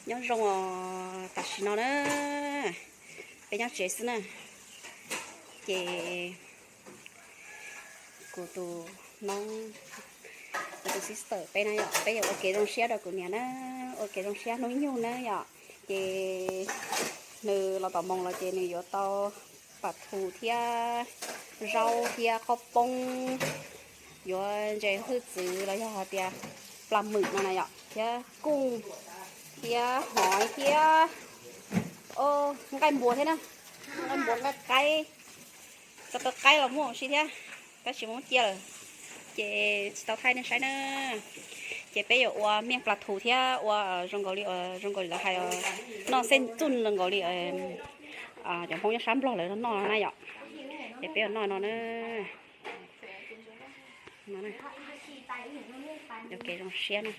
Nyob zoo os, tam sim no na, peb nyob tsev xwb na. Ces kuv tus noob, kuv tus sister peb na yom, peb yuav ua kev zoo siab rau kuv niam na, ua kev zoo siab hnub nyoog na yom. Ces nws los tom moos los ces nws yuav tau pam thu thiab zaub thiab qhob poob, yuav ntses hwj txwv los yog hais tias plas mwm no na yom, thiab kooj thiab hov thiab nqaij npua thiab na, nqaij npua nqaij qaib, tau qaib los muaj si thiab, tab sis muab cia lawm, ces tsis tau thaij nej saib na. Ces peb yuav ua miaj plas thu thiab ua zoo nkaus li, zoo nkaus li lawv hais, noj xej txuj zoo nkaus li cov Hmoob nyob sab Nplog lawv noj na yom. Ces peb yuav noj no na. Yog kev zoo siab na,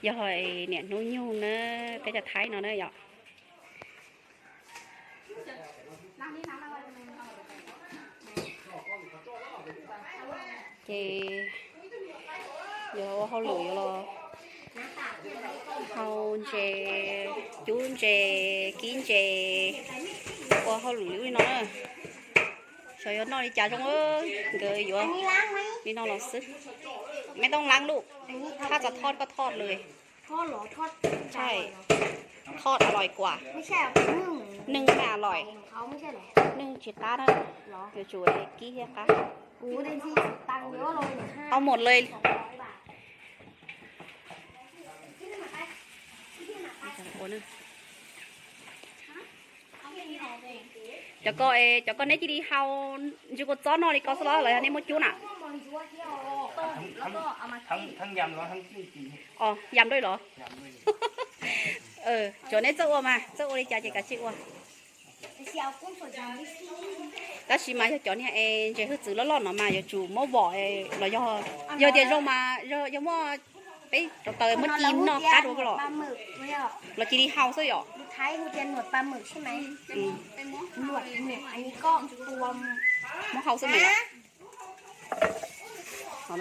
yog niam hnub nyoog na, peb cov Thaib no na yom. Ces yuav ua hauj lwm yuav los hau ntses, cub ntses, kib ntses, ua hauj lwm li no na. Xyov yuav noj li cas zoo, nkawd yuav li no los xwb. Mej tooj laab lub, thaj txog thoj koj thoj lawm. Thoj a lais kuas, neeg a lais, neeg tsis qab na, yuav tsum kib thiab qab. Tau muaj lawm. Cov ko, cov ko neb cia li hau ntsis kua txob noj li ko xwb los lawv yog neb muab cub na? Yam nroj los? Tsuav neb txawj ua mas, txawj ua li cas ces kav tsij ua. Tab sis mas yog cov niag es ntses hwj txwv loj loj no mas yuav tsum muab vom los yog, yog tias zoo mas yog muaj peb rau taws muab ci noj qab dua ko los, los cia li hau xwb yom. Muab hau xwb mas yom. Ua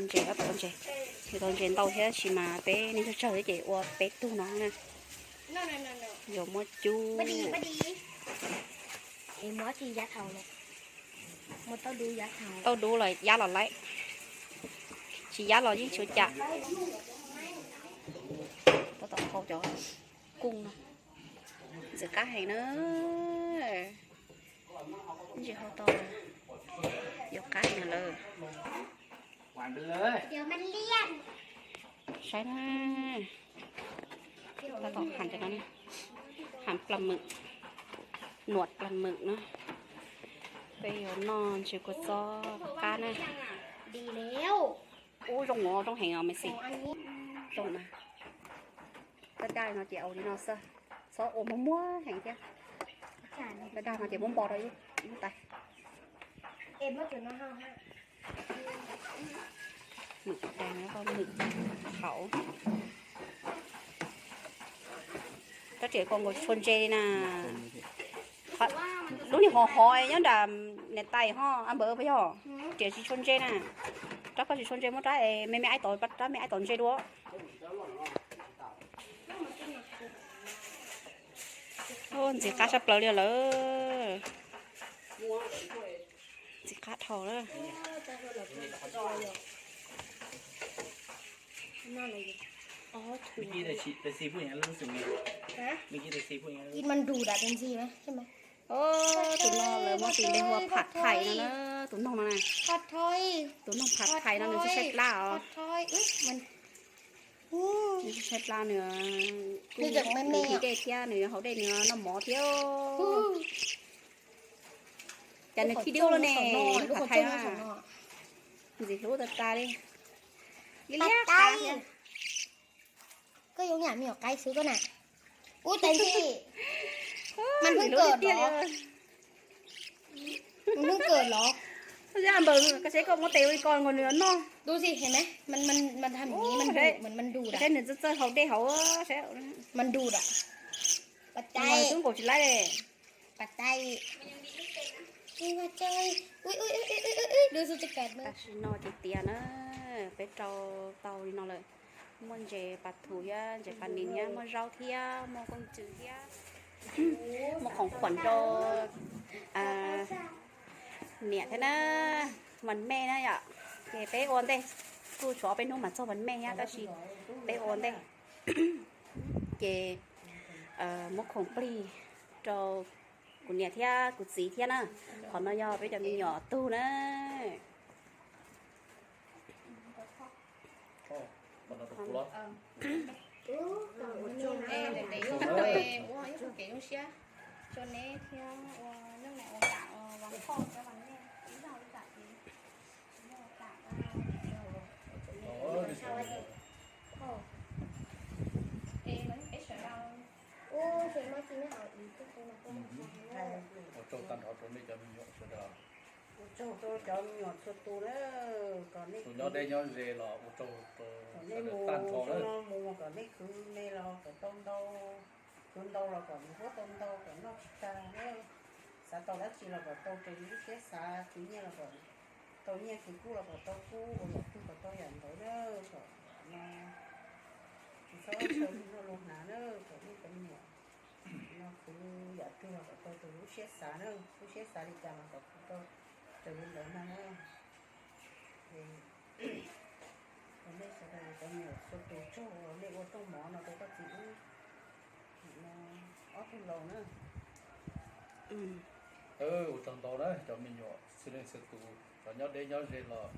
ntses, tab tom ua ntses, tau ntses ntau thiab sis mas peb neeg tsawg tsawg thiab ces ua peb tug no na. Yuav muab cub. Tau dub los yab los laib, tsis yab los yeej tsis ua cas. Tab tom hau cov kooj no, ntxim qab heev na. Ntsis hau tau, yuav qab heev lawm. Saib na, tab tom heev cov no, heev plas mwm, nuam plas mwm na. Peb yuav noj ntsis kua txob qab na. Ub, zoo, zoo heev os me xis. Zoo na. Daj daj no ces ua li no xwb, txhob ua muag muag heev thiab. Daj daj no ces muab npo rau ib tais. Mwm deeg, mwm hauv. Rab riam ko nkaus tsis tshua ntse li na. Lub niag hov hov nyob nram niam tais ho a npawv puas yog? Riam tsis tshua ntse na. Rab ko tsis tshua ntse, muab rab me me aib tod, rab me aib tod ntse dua. Ntxim qab sab plaws li lawm. Ntxim qab dhau lawm. Tus no lawv muab tis npe hu ua phav thais no na, tus noog no na. Tus noog phav thais no nws tsis saib plab os. Nws tsis saib plab, nws kuj nqhis dej thiab nws haus dej, nws noj mov thiab. Cas nws khib dub lawm ne, phav thais no. Ntxim hlub tas tas li. Liab liab qab thiab. Koj zoo yam me nyuam qaib xwb koj na. Ub, tais ntxim, mas ntxim hlub tiag tiag li. Nws hnub kawm los. Npawg, koj saib koj muab tes ua li ko nkaus nws noj. Tus xim heev mas, mas tham mis mas, mas ntus da. Saib nws txawj txawj haus dej haus, mas ntus da. Pas tais. Twb nkaus tsis laib li. Pas tais. Tam sim no ces tias na, peb rau tau li no lawm. Muaj ntses pas thu thiab ntses pas nis thiab muaj zaub thiab muaj kooj tsw thiab muaj khoom khuam rau niam thiab na, vas mej na yom. Ces peb ua ntej, kuj tshuav ob peb hnub mas txog vas mej thiab tab sis peb ua ntej. Ces muab khoom plig rau kuv niam thiab kuv txiv thiab na. Qhov no yog peb cov me nyuam tug na. Ua tsaug tag nrho rau nej cov me nyuam sawv daws. Ua tsaug rau cov me nyuam txhua tus na, kom nej tus nyob deb nyob ze los ua tsaug rau sawv daws tag nrho na. Mus kom nej khwv me los kom tau ntau, khwv ntau los kom nws huab tau ntau kom noj tsis tag na. Xav tau dab tsi los kom tau raws li lub siab xav, khwv nyiaj los kom tau nyiaj, khwv kub los kom tau kub, ua yam twg kom tau yam ntawd na. Kom no tsis txhob ntshaw luag noj luag hnav na, kom nej cov me nyuam no khwv yam twg los kom tau raws lub siab xav na, lub siab xav li cas los kom khwv tau raws li ntawd no na. Ces nej sawv daws cov me nyuam txhua tus tsaug uas nej ua rooj mov no rau koj txiv wb no ob tug laus na. Ua tsaug ntau na cov me nyuam txhua leej txhua tus, cov nyob deb nyob ze los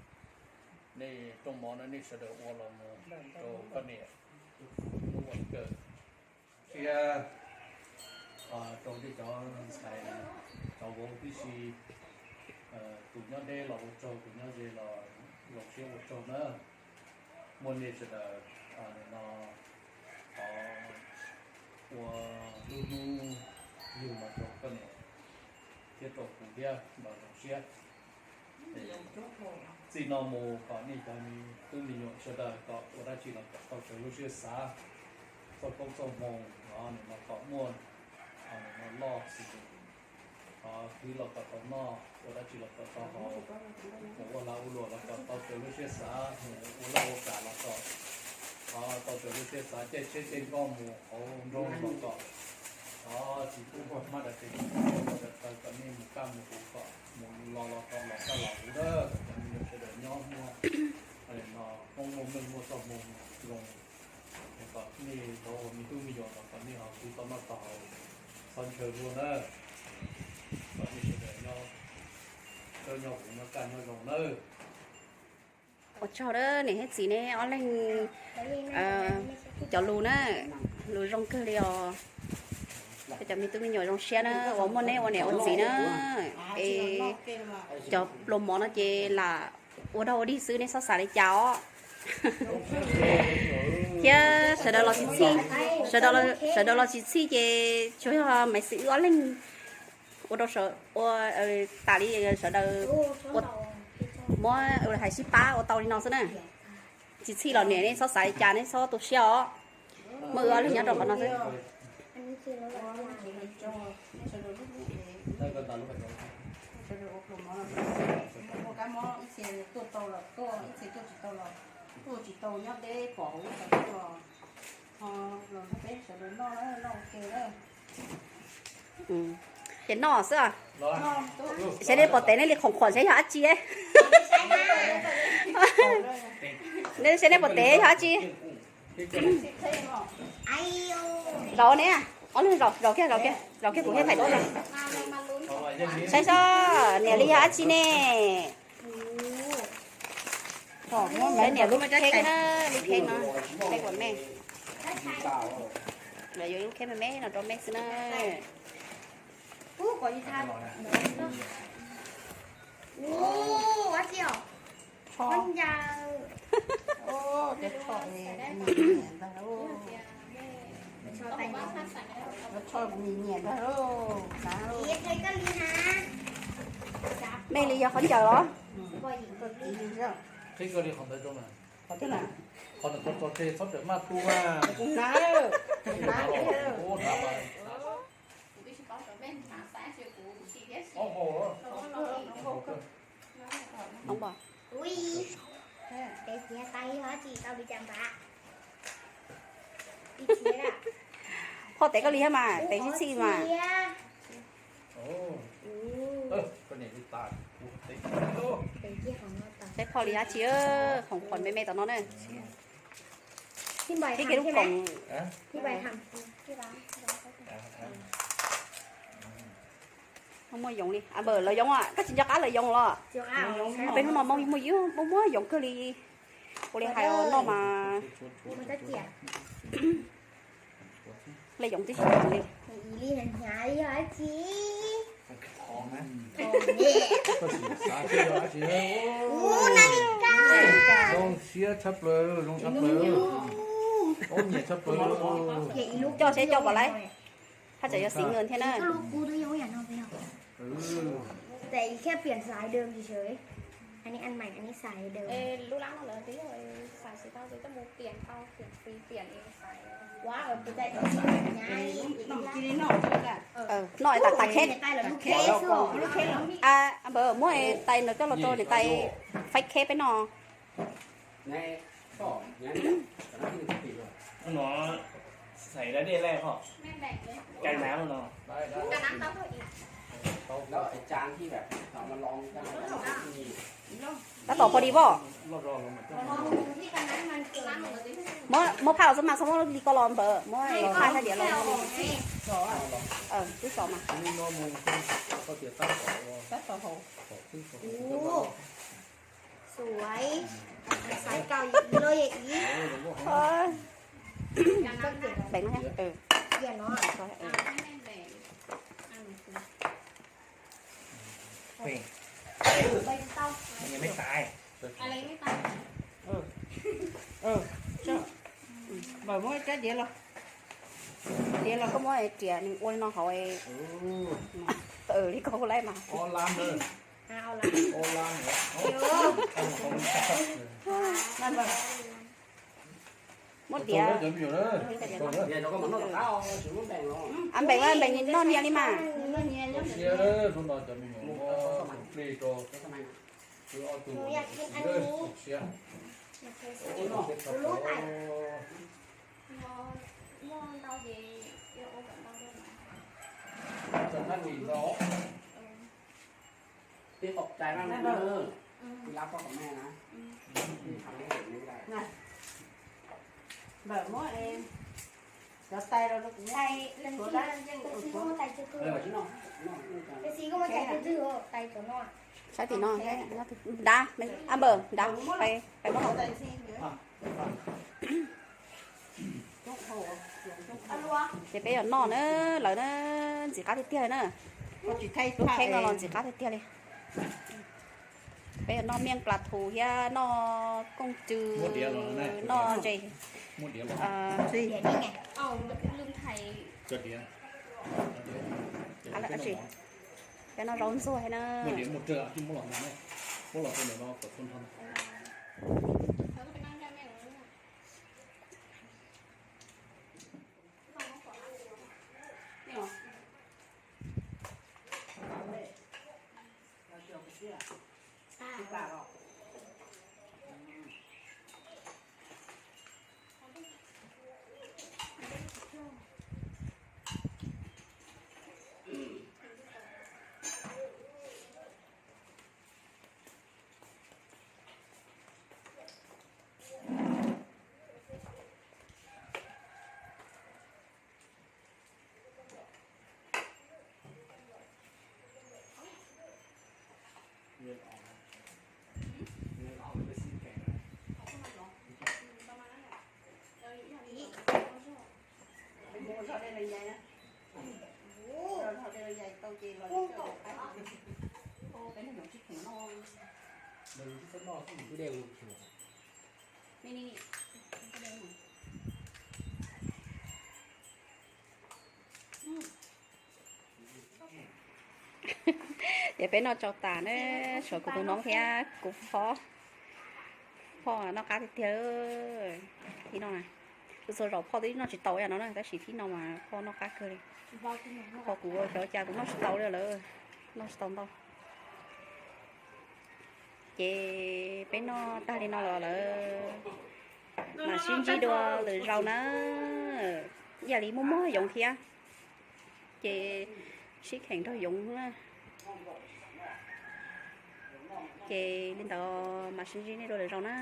nej rooj mov no nej sawv daws ua los mus rau koj niam hnub ua kawg. Siab rau nej cov ntxhais cov vauv tib si, tus nyob deb los ua tsaug, tus nyob ze los zoo siab ua tsaug na. Muaj nej sawv daws no thov ua lub hnub yug no rau koj niam thiab rau kuv thiab los zoo siab. Txij no mus kom nej cov me tub me nyuam sawv daws kom ua dab tsi los kom tau raws lub siab xav, txoj koob txoj hmoo no nim no kom muaj, nim no loj xwb, qhov khwv los kom tau noj, ua dab tsi los kom tau haus, mus ua lag ua luam los kom tau raws lub siab xav, mus ua laj ua kam los kom tau raws lub siab xav, caij tsheb caij nkoj mus hauv nroog los kom tsis pub pag hmab dab tsi, kom nej mus kaj mus huv kom mus los los kom los kaj los huv na, kom cov me nyuam sawv daws nyob muaj, no koob muaj meej muaj txoj hmoo zoo, kom nej cov uas me tub me nyuam los kom nej ho khwv tau noj tau haus, txhob ntshaw luag na, kom nej sawv daws nyob, nyob huv nyob kaj nyob zoo nawb. Ua tsaug na niam thiab txiv neb ob leeg cov lus na, lus zoo kawg li os. Cov me tub me nyuam zoo siab na uas muaj neb ua niam ua txiv na. Es cov pluas mov no ces lam ua dog ua dig xwb, neb txhob xav li cas os. Thiab sawv daws los tsis txhij, sawv daws los tsis txhij ces tsuas yog Maiv Xis wb ob leeg ua rau, ua tas li sawv daws muab hais sib pab ua tau li no xwb na. Tsis txhij los niam neb txhob xav li cas, neb txhob tu siab os. Muaj wb ob leeg nyob rau qhov no xwb. Ces noj xwb. Saib neb pom tev neb li khoom khuam saib yog dab tsi. Neb saib neb pom tev yog dab tsi. Zaum ne, ob leeg zaum, zaum kiag, zaum kiag, zaum kiag kuv thiaj thaij duab. Saib seb niam li yog dab tsi ne. Saib niam lub kheb na, lub kheb no, kheb ua me. Lawv yuav lub kheb me me no rau me xwb na. Mej li yog qhov ncaws los? Phoj tev koj li thiab mas, tev tib txhij mas. Saib phoj li dab tsi, khoom qhov me me tom no na. Tib kev lub koom. Muaj yoov li, lawv yoov, koj tsis nco qab lawv yoov los? Peb hnub no muaj, muaj yoov kawg li. Ua li hais no mas lawv yoov tib si li. Zoo siab tshaj plaws, zoo tshaj plaws. Coj seb coj pom lawm. Haj tseem yog xim nws thiab na. Noj tas tais kheb. Npawg muab tais no coj los rau niam tais faib kheb peb no. Tab tom pov di pom. Muab phaj los xwb mas txhob muab li ko los npawg, muab phaj thaj diav los. Twb xov mas. Beem no. Npawg muab ib rab diav los, diav los koj muab riam nws ua li no hauv. Li koj hu laib mas. Muab diav. Npawg, npawg noj nias li mas. Peb khov cai maj na, peb lab poj kom me na, peb tham me. Npawg muab cov tais los rau kuv, tais los yeej tais. Saib tim no, npawg, npawg, peb muab los. Ces peb yuav noj na, lawv na, ntxim qab tiag tiag na. Kheeb no los ntxim qab tiag tiag li. Peb yuav noj miaj plas thus thiab noj kooj cw, noj ntses. Peb noj zaub ntxuag thiab na. Ces peb noj tsau tas na, tshuav kuv tus noob thiab kuv phob, phob noj qab tiag tiag. Thib no na, txhua zaus phob twb noj tsis tau ib yam no na, tab sis thib no mas phob noj qab kawg li. Phob kuv xyov cas kuv noj tsis tau li lawm, noj tsis tau ntau. Ces peb noj tag li no los lawm, mam sib ntsib dua lwm zaus na. Ib yam li muaj muaj yoov thiab, ces sib kheem nrog yoov na. Ces li ntawd mas sib ntsib nej rau lwm zaus na.